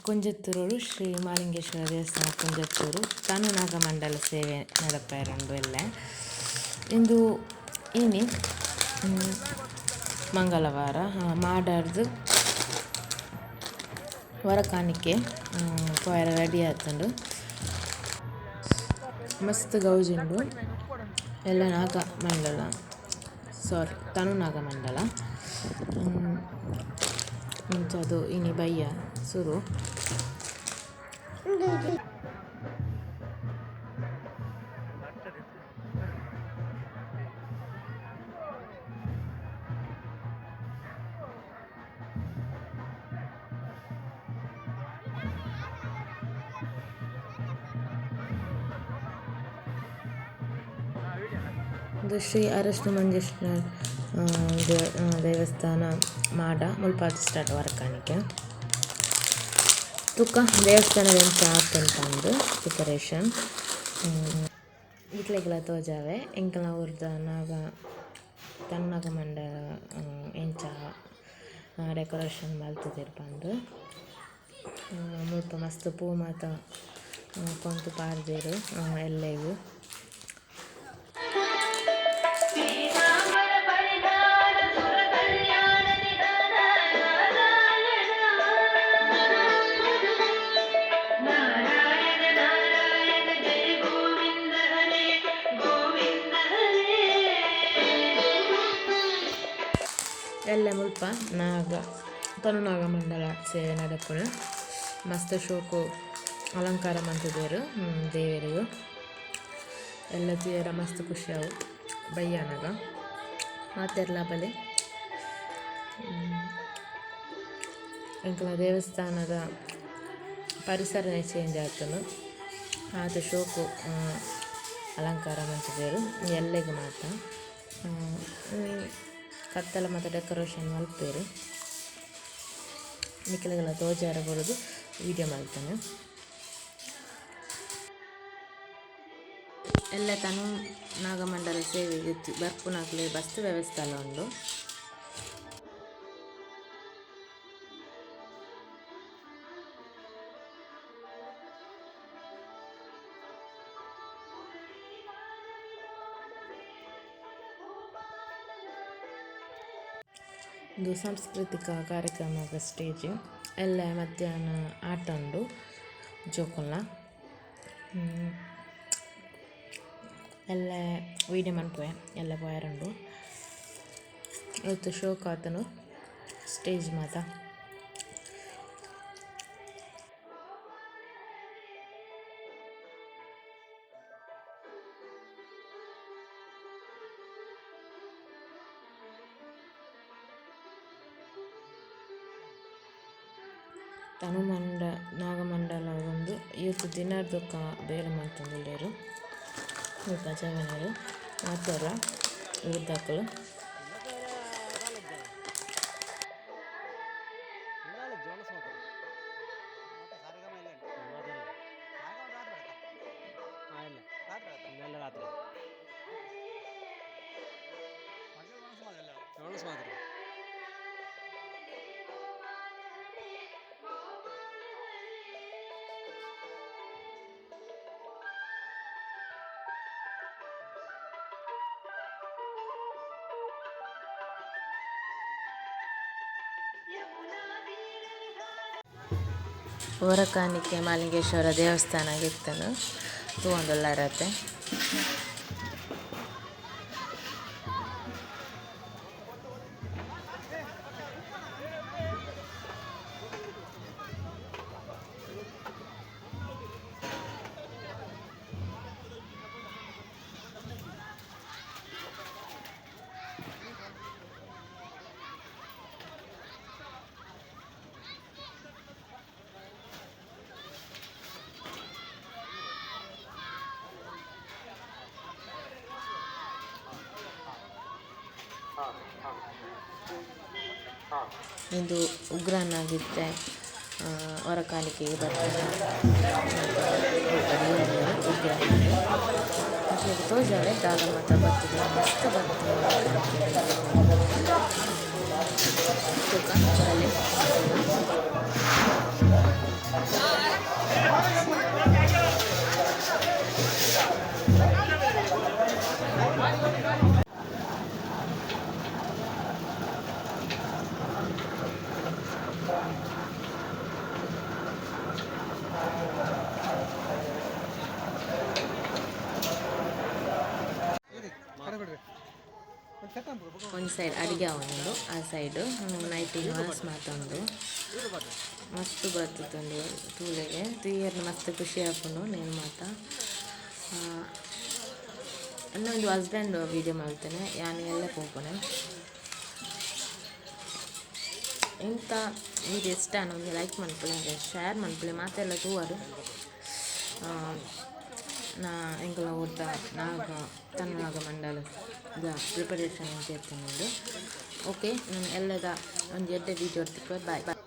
ಕುಂಜತ್ತೂರು ಶ್ರೀ ಮಾಲಿಂಗೇಶ್ವರ ದೇವಸ್ಥಾನ ಕುಂಜತ್ತೂರು ತನು ನಾಗಮಂಡಲ ಸೇವೆ ನಡಪರೆಂಡು ಎಲ್ಲೆ ಇಂದು ಇನಿ ಮಂಗಳವಾರ ಮಾಡಾರ್ದ್ ವರಕಾಣಿಕೆ ಪೋಯೆರೆ ರೆಡಿ ಆತುಂಡು ಮಸ್ತ್ ಗೌಜಿ ಉಂಡು ಎಲ್ಲೆ ನಾಗಮಂಡಲ ಸಾರಿ ತನು ನಾಗಮಂಡಲ ಅಂಚಾದ್ ಇನಿ ಬಯ್ಯ ಸುರು. ಉಂದು ಶ್ರೀ ಅರಸು ಮಂಜೇಶ್ವರ ದೇವಸ್ಥಾನ ಮಾಡ ಮುಲ್ಪ ಸ್ಟಾರ್ಟ್ ವರಕಾಣಿಕೆ ತುಕ ದೇವಸ್ಥಾನದ ಎಂಚ ಆತುಂಡು ಪಂದ್ ಪ್ರಿಪರೇಷನ್ ನಿಕ್ಲೆಗ್ಲ ತೋಜಾವೆ ಎಂಕಲ್ನ ಊರುದ ನಾಗ ತನು ನಾಗಮಂಡಲ ಎಂಚ ಡೆಕೊರೇಷನ್ ಮಲ್ತುದೆರ್ ಪಂದ್ ಮುಲ್ಪ ಮಸ್ತ್ ಪೂ ಮಾತ ಕೊಂತು ಪಾಡ್ದೆರ್ ಎಲ್ಲೆಗ್. ಎಲ್ಲೆ ಮುಲ್ಪ ನಾಗ ತನು ನಾಗಮಂಡಲ ಸೇವೆ ನಡಪುನ ಮಸ್ತ್ ಶೋಕು ಅಲಂಕಾರ ಮಂತುದೆರ್ ದೇವೆರೆಗ್ ಎಲ್ಲೆ ತೂಯೆರೆ ಮಸ್ತ್ ಖುಷಿ ಆವು ಬಯ್ಯಾನಗ ಮಾತೆರ್ಲ ಬಲೆ. ಎಂಕಲ್ನ ದೇವಸ್ಥಾನದ ಪರಿಸರನೆ ಚೇಂಜ್ ಆತುಂಡು ಆತ್ ಶೋಕು ಅಲಂಕಾರ ಮಂತುದೆರ್ ಎಲ್ಲೆಗ್ ಮಾತ ಕತ್ತಲೆ ಮಾತ ಡೆಕೊರೇಷನ್ ಮಲ್ಪುವೆರ್ ನಿಕಲೆಗ್ಲ ತೋಜಾರೆ ಬೋಡುದು ವೀಡಿಯೋ ಮಲ್ತುನು. ಎಲ್ಲೆ ತನು ನಾಗಮಂಡಲ ಸೇವೆಗ್ ಬರ್ಪುನಕುಲು ಬಸ್ಸ್ ವ್ಯವಸ್ಥೆಲ ಉಂಡು. ಉಂದು ಸಾಂಸ್ಕೃತಿಕ ಕಾರ್ಯಕ್ರಮದ ಸ್ಟೇಜ್ ಎಲ್ಲೆ ಮಧ್ಯಾಹ್ನ ಆಟ ಉಂಡು ಜೋಕುಲ್ನ ಎಲ್ಲೆ ವೀಡಿಯೋ ಮನ್ಪುವೆ ಎಲ್ಲೆ ಪೋಯೆರೆ ಉಂಡು ಏತ್ ಶೋಕು ಆತುಂಡು ಸ್ಟೇಜ್ ಮಾತ. ತನು ನಾಗಮಂಡಲ ಉಂದು ಏತ್ ದಿನರ್ದ್ ಬೊಕ ಬೇಲೆ ಮಂತೊಂದುಲ್ಲೆರ್ ಮುಲ್ಪ ಜವನೆರ್ ಮಾತೆರ್ಲ ಊರ್ದಕುಲು. ವರಕಾಣಿಕೆ ಮಾಲಿಂಗೇಶ್ವರ ದೇವಸ್ಥಾನ ಇತ್ತುಂಡು ತೂವೊಂದುಲ್ಲೆರ್ ಅತೆ. ಉಂದು ಉಗ್ರಾಣಾಗಿತ್ತೆ ವರಕಾಣಿಕೆಗ್ ಬರ್ಪುನ ಉಗ್ರಾಣ ನಿಕ್ಲೆಗ್ ತೋಜಾವೆ ದಾದ ಮಾತ ಬತ್ತುದು ಮಸ್ತ್ ಬತ್ತುದು ವರಕಾಣಿಕೆಗ್ ತೂಕ ಬಲೆ. ಒಂಜಿ ಸೈಡ್ ಅಡಿಗೆ ಆವೊಂದುಂಡು ಆ ಸೈಡ್ ನೈಟ್ ವನಸ್ ಮಾತ ಉಂಡು. ಮಸ್ತ್ ಬತ್ತುಂಡು ತೂಲೆಗೆ ತೂಯೆರ್ನ ಮಸ್ತ್ ಖುಷಿ ಆಪುಂಡು ನೇನ್ ಮಾತ. ಎನ್ನ ಒಂಜಿ ಹಸ್ಬೆಂಡ್ ವೀಡಿಯೋ ಮಲ್ತುನೆ ಯಾನ್ ಎಲ್ಲೆ ಪೋಪುನೆ. ಇಂತ ವೀಡಿಯೋ ಇಷ್ಟ ಆಂಡ ಒಂಜಿ ಲೈಕ್ ಮನ್ಪುಲೆ ಶೇರ್ ಮನ್ಪುಲೆ ಮಾತೆರ್ಲ ತೂವೊಡು. ನಾ ಎಂಕಲ್ನ ಊರ್ದ ನಾಗ ತನ್ನ ಮಂಡಲ ದ ಪ್ರಿಪರೇಷನ್ ಎಂಚ ಇತ್ತುಂಡು. ಓಕೆ, ನಾನು ಎಲ್ಲದ ಒಂಜಿ ಎಡ್ಡೆ ವೀಡಿಯೋ ತಿಕ್ಕುವೆ. ಬಾಯ್.